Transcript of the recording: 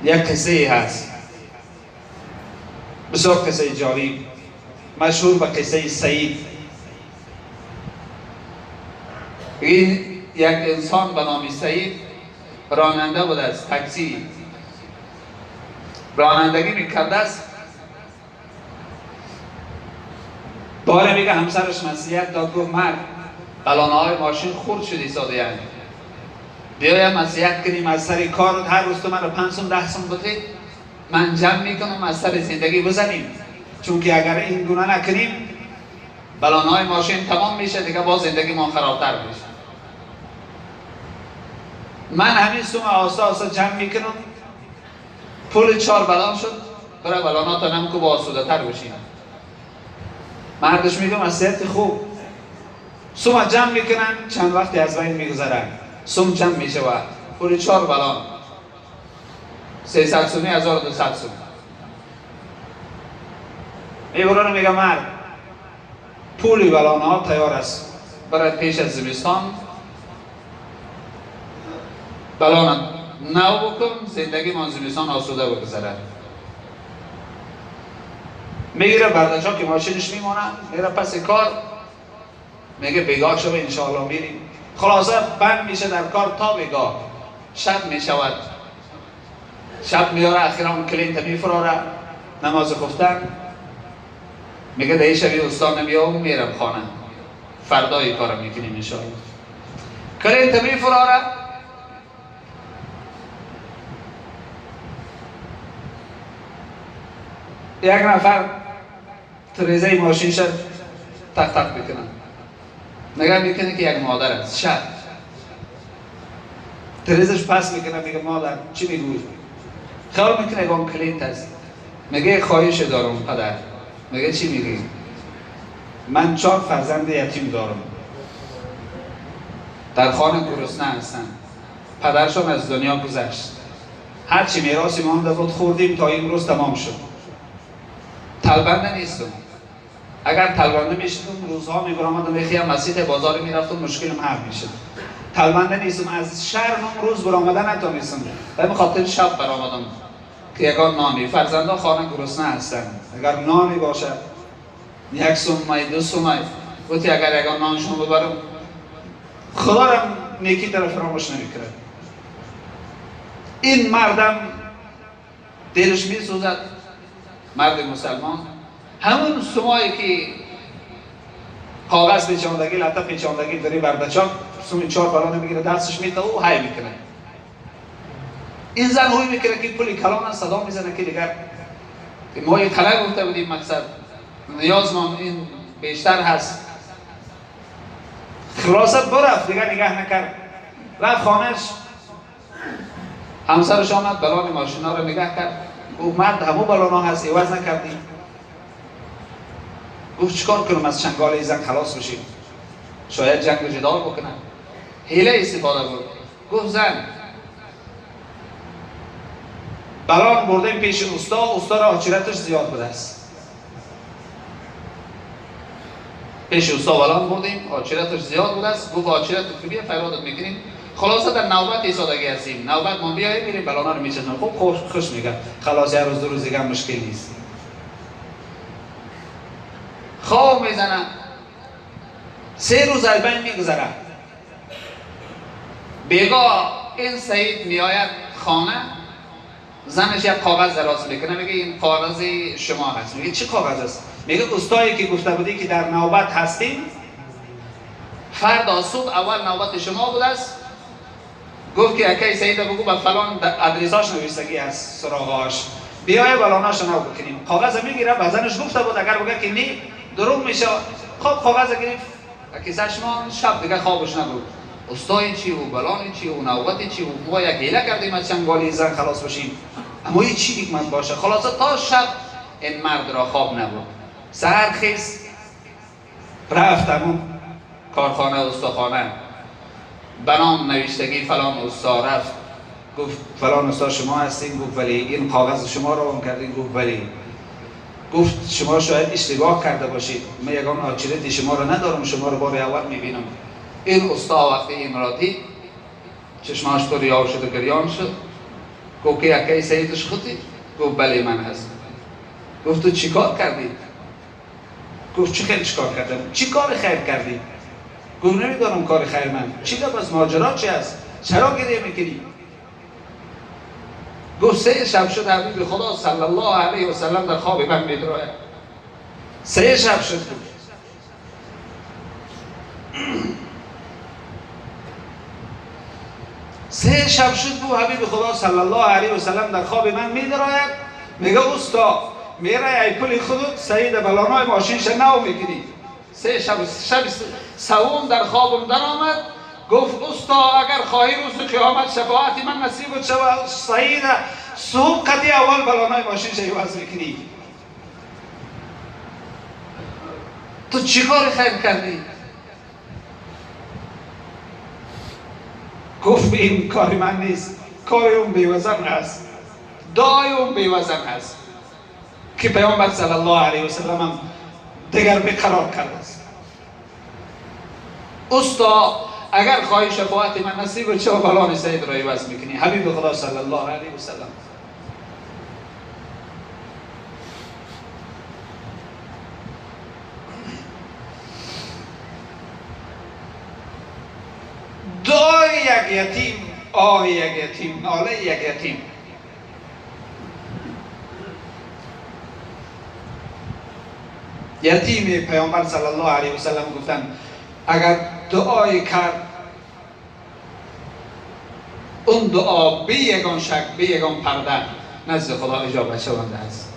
یک قصه هست، بسیار قصه جالب، مشهور به قصه سعید. این یک انسان به نام سعید راننده بود از تاکسی، رانندگی میکرده است. باره میگه همسرش نصیحت داد، گفت مرد بلانه های ماشین خورد شدی ساده، یعنی بیایم نصیحت کنیم از سر کار، هر روز تو من رو 5 سوم 10 سوم بده، من جمع میکنم از سر زندگی بزنیم، چون که اگر این گونه نکنیم بلانه های ماشین تمام میشه، دیگه باز زندگی ما خرابتر میشه. من همین سوم آسا آسا جمع میکنم، پول 4 بلان شد، برای بلانات نم که با آسوده تر بشیم. مردش میگه نصیحت خوب، سوم جمع میکنن، چند وقتی از بین میگذرن، سوم جمع میشه و پول 4 بلان 300 سومی 1200 سوم میبرن. میگه مرد پولی بلان ها تیار است برای پیش از زمستان بلان نو بکن، زندگی من زمستان آسوده بگذره. میگیره بردچا که ماشینش میمونه، میره پس کار، میگه بگاه شو انشاءالله میریم. خلاصه بند میشه در کار تا بگاه، شب میشود، شب میاره اخیرا اون کلینت میفراره نماز خفتن، میگه ده شبی استان نمیام میرم خانه، فردای کارم میکنیم انشاءالله. کلینت میفراره، یک نفر تریزه ماشین شد تق تق میکنن، نگاه میکنه که یک مادر است، شب تریزش پس میکنه، میگه مادر چی میگوی؟ خیال میکنه یکم کلینت است. میگه خواهش دارم پدر. میگه چی میگی؟ من 4 فرزند یتیم دارم، در خانه گرسنه هستن، پدرشان از دنیا گذشت، هرچی میراث مانده بود خوردیم تا امروز تمام شد، تلبنده نیستم، اگر تلبنده میشدم روزها میبرآمدم یکی هم مسجد بازار میرفتم مشکلم حل میشد. تلبنده نیستم، از شرم روز برآمدن نتونستم، به خاطر شب برآمدم که یگان نانی، فرزندا خانه گرسنه هستن، اگر نانی باشد 1 سومای 2 سومای گفتی اگر یگان نانشون ببرم خدا را نیکی طرف فراموش نمیکرد. این مردم دلش میسوزد، مرد مسلمان، همون سمایی که کاغذ پیچاندگی لطه پیچاندگی داری بردچان سومی 4 بلانه میگیره دستش میده و های میکنه. این زن هوی میکنه که پولی کلان صدا میزنه که دیگر ما یک کلک گفته بودیم مقصد نیاز ما این بیشتر هست. خلاصه برفت دیگر نگاه نکرد، رفت خانهش، همسرش آمد بلان ماشینا رو نگاه کرد، گفت مرد همو بلان ها هست عوض نکردی. گفت چیکار کنم از چنگال این زن خلاص بشیم، شاید جنگ و جدال بکنم. حیله استفاده بود، گفت زن بلان برده پیش استا، استا را آچیرتش زیاد بوده است، پیش استا بلان بردیم آچیرتش زیاد بوده است، گفت آچیرت که بیا فریادت میکنیم. خلاصه در نوبت ایستادگی هستیم، نوبت ما بیاییم میریم بلانا رو میچزنیم. خب خوش میگه خلاص یه روز 2 روز دیگه مشکل نیست. خواب میزنه، 3 روز از بین میگذره. بیگاه این سعید میآید خانه، زنش یک کاغذ دراز میکنه، میگه این کاغذ شما هست. میگه چه کاغذ است؟ میگه استایی که گفته بودی که در نوبت هستیم، فردا صبح اول نوبت شما بوده است. گفت که اکی سعید بگو به فلان ادرساش نوشتگی از سراغاش، بیای بلاناش نو بکنیم. کاغذ میگیره، به زنش گفته بود اگر بگه که نی دروغ میشه. خب کاغذ گرفت کیسه شما، شب دیگه خوابش نبود. استای چی و بلان چی و نوبت چی و ما یک حیله کردیم از چنگالی زن خلاص بشیم، اما یه چی دیگه من باشه. خلاصه تا شب این مرد را خواب نبود. سحر خیز رفت همون کارخانه استاخانه، بنام نوشتگی فلان استا رفت، گفت فلان استا شما هستین؟ گفت ولی. این کاغذ شما رو هم کردین؟ گفت ولی. گفت شما شاید اشتباه کرده باشید، من یگان آچیرت شما رو ندارم، شما رو بار اول میبینم. این استا وقتی این را دید چشماش پر یاو شد و گریان شد. گفت که اکای سیدش خودی؟ گفت بله من هستم. گفت تو چیکار کردی؟ گفت چی خیلی چیکار کردم؟ چی کار خیر کردی؟ گفت نمیدانم کار خیر من چی، بس ماجرا چی است؟ چرا گریه میکنی؟ گفت 3 شب شد حبیب خدا صلی الله علیه و سلم در خواب من میدراید. 3 شب شد. 3 شب شد بود حبیب خدا صلی الله علیه و سلم در خواب من میدراید. میگه اوستا میره ای پل خودت سعید بلانای ماشینش نو میکنی. 3 شب، شب سوم در خوابم در آمد. گفت اوستا اگر خواهی روز قیامت شفاعت من نصیبت شود، سعید صبح قدی اول بلانای ماشینش عوض میکنی. تو چی کار خیر کردی؟ گفت این کار من نیست، کار اون بیوزن است، دعای اون بیوزن است که پیامبر صلی الله علیه و سلم هم دیگر بیقرار کرده است. استا اگر خواهی شفاعت من نصیب چه بلان سید را عوض میکنی. حبیب خدا صلی الله علیه و سلم. دعای یک یتیم، آه یک یتیم، ناله یک یتیم. یتیم پیامبر صلی الله علیه و سلم گفتن اگر دعای کرد اون دعا بی یگان شک، بی یگان پرده نزد خدا اجابت شونده است.